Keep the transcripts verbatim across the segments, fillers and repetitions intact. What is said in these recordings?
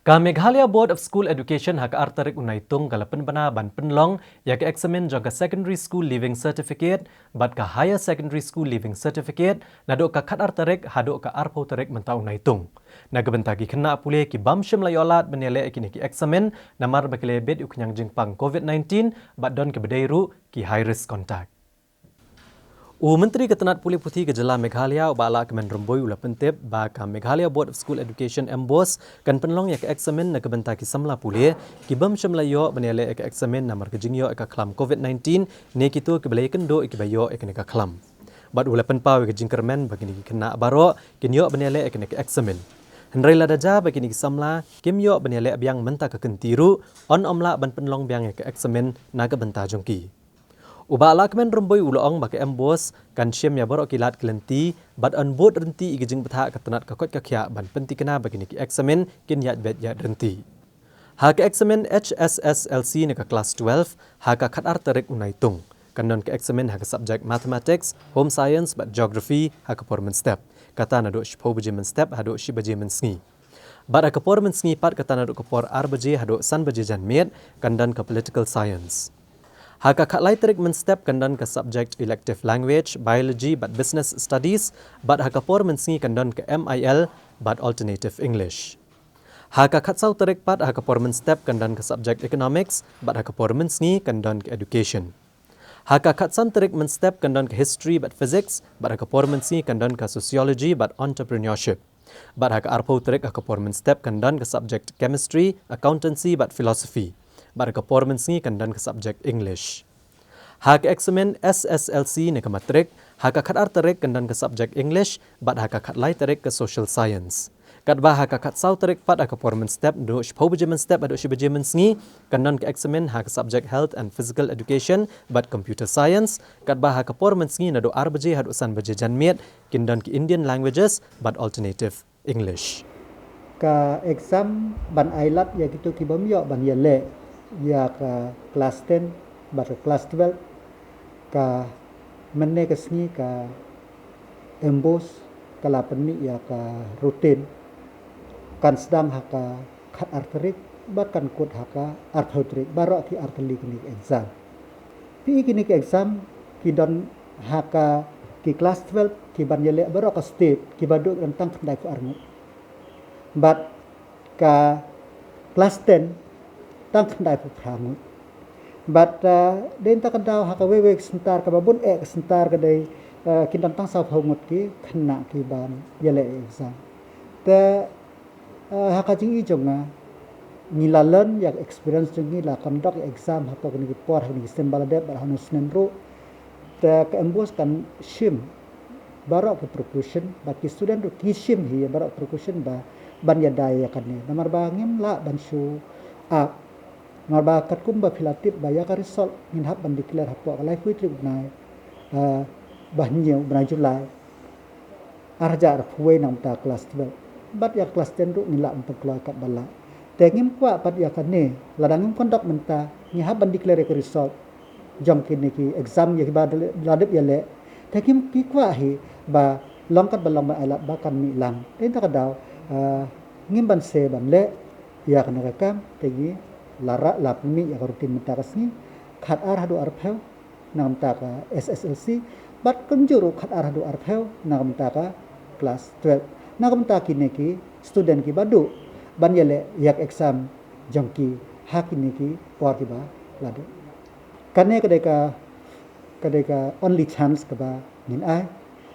Ka Meghalaya Board of School Education ha ka ar tarik u Naitung ka la pynbna ban pynlong ïa ka eksamin jong ka Secondary School Leaving Certificate bad ka Higher Secondary School Leaving Certificate naduh ka khat ar tarik haduh ka arphew tarik mynta u Naitung. Na ka bynta ki khynnah pule ki bym shym la ïoh lad ban ïaleh ïa kine ki eksamin namar ba ki la bit ïa u khñiang jingpang COVID nineteen bad don kiba dei ruh ki high risk contact. U Myntri ka tnat pule puthi ka jylla Meghalaya u Bah Lahkmen Rymbui u la pyntip ba ka Meghalaya Board of School Education, MBOSE, kan pynlong ïa ka eksamin na ka bynta ki samla pule ki bym shym la ïoh ban ïaleh ïa ka eksamin namar ka jingïoh ïa ka khlam COVID nineteen ne kito kiba la ïakynduh ïa kiba ïoh ïa kane ka khlam. Bad u la pynpaw ïa ka jingkyrmen ba kine ki khynnah baroh kin ïoh ban ïaleh ïa kane ka eksamin. Hynrei lada jia ba kine ki samla kim ïoh ban ïaleh biang mynta ka kynti ruh, yn ym lah ban pynlong biang ïa ka eksamin na ka bynta jong ki. U Bah Lahkmen Rymbui u la ong ba ka MBOSE kan shim ïa baroh ki lad ki lynti bad yn bud ryntih ïa ka jingbthah ka tnat ka koit ka khiah ban pyntikna ba kine ki eksamin kin ïaid beit ïaid ryntih. Ha ka eksamin HSSLC na ka klas twelve ha ka khat ar tarik u Naitung, kan don ka eksamin ha ka subject Mathematics, Home Science bad Geography ha ka por mynstep, kata naduh shiphew baje mynstep haduh shi baje mynsngi. Bad ha ka por mynsngi pat, kata naduh ka por ar baje haduh san baje janmiet, kan don ka Political Science. Ha ka khat lai tarik mynstep kan don ka subject elective language, biology bad business studies, bad ha ka por mynsngi kan don ka MIL bad alternative English. Ha ka khat saw tarik pat ha ka por mynstep kan don ka subject economics, bad ha ka por mynsngi kan don ka education. Ha ka khat san tarik mynstep kan don ka history bad physics, bad ha ka por mynsngi kan don ka sociology bad entrepreneurship. Bad ha ka arphew tarik ha ka por mynstep kan don ka subject chemistry, accountancy bad philosophy. Bad ha ka por mynsngi kan don ka subject English. Ha ka eksamin SSLC na ka matrik, ha ka khat ar tarik kan don ka subject English, bad ha ka khat lai tarik ka social science. Katba ha ka khat saw tarik pat ha ka por mynstep naduh shiphew baje mynstep haduh shi baje mynsngi, kan don ka eksamin ha ka subject health and physical education bad computer science, katba ha ka por mynsngi naduh ar baje haduh san baje janmiet, kin don ki Indian languages bad alternative English. Ka exam ban ai lad ïa kito ki bym ïoh ban ïaleh ïa ka klas ten bad ka klas twelve, ka mynne ka sngi ka MBOSE ka la pynmih ïa ka routine, kan sdang ha ka khat ar tarik bad kan kut ha ka arphew tarik, baroh ki artylli kine ki exam. Phi i kine ki exam ki don ha ka ki klas twelve ki ban ïaleh baroh ka state, kiba duh ki don tang khyndai phew ar ngut. Bad ka klas ten tang khyndai phew phra ngut. Bad, uh, dei na kata ka daw ha kawei kawei ka center, kaba bun eh ka center ka dei, uh, ki don tang saw phew ngut ki khynnah ki ban ïaleh exam. Te, uh, ha ka jingïohi jong nga, ngi la learn ïa ka experience jong ngi, la conduct ïa exam hapoh kine ki por, ha kine ki snem ba la dep bad ha une u snem ruh. Te ka MBOSE kan shim baroh ki precaution, bad ki student ruh ki shim hi baroh ki precaution ba ban ïada ïa kane. Namar ba ngim lah ban shu ap. Namar ba katkum ba phi la tip ba ïa ka result ngin hap ban declare hapoh ka laiphew tarik u bnai, uh, ba hynñiew u bnai July ar hajar arphew wei na ka bynta klas twelve. Bad ïa klas ten ruh ngin lah ban pynkloi katba lah. Te ngim kwah pat ïa kane, lada ngim conduct mynta, ngi hap ban declare ïa ka result jong kine ki exam ïa kiba la dep ïaleh. Te ngim, ngi kwah hi ba long katba long ban ai lad ba kan mih lang. Te na kata ka daw, ah, ngim banse ban leh ïa kane ka kam, te ngi la rah, la pynmih ïa ka routine mynta ka sngi, khat ar haduh arphew na ka bynta ka SSLC, bad kumjuh ruh khat ar haduh arphew na ka bynta ka klas twelve. Na ka bynta kine ki student kiba duh ban ïaleh ïa ka exam jong ki ha kine ki por kiba la dep. Kane ka dei ka, ka dei ka only chance kaba ngin ai.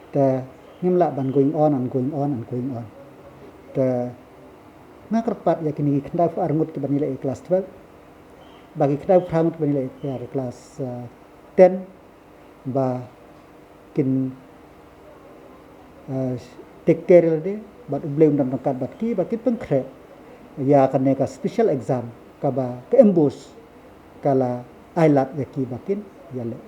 Te ngim lah ban going on and going on and going on. Te nga kyrpad ïa kine ki khyndai phew ar ngut kiban ïaleh ïa klas twelve, ba ki khyndai phew phra ngut kiban ïaleh ïa klas, uh, ten, ba kin, uh, take care ïa lade, bad U Blei un don ryngkat bad ki, ba kin pynkhreh ïa kane ka special exam kaba ka MBOSE ka la ai lad ïa ki ba kin ïaleh.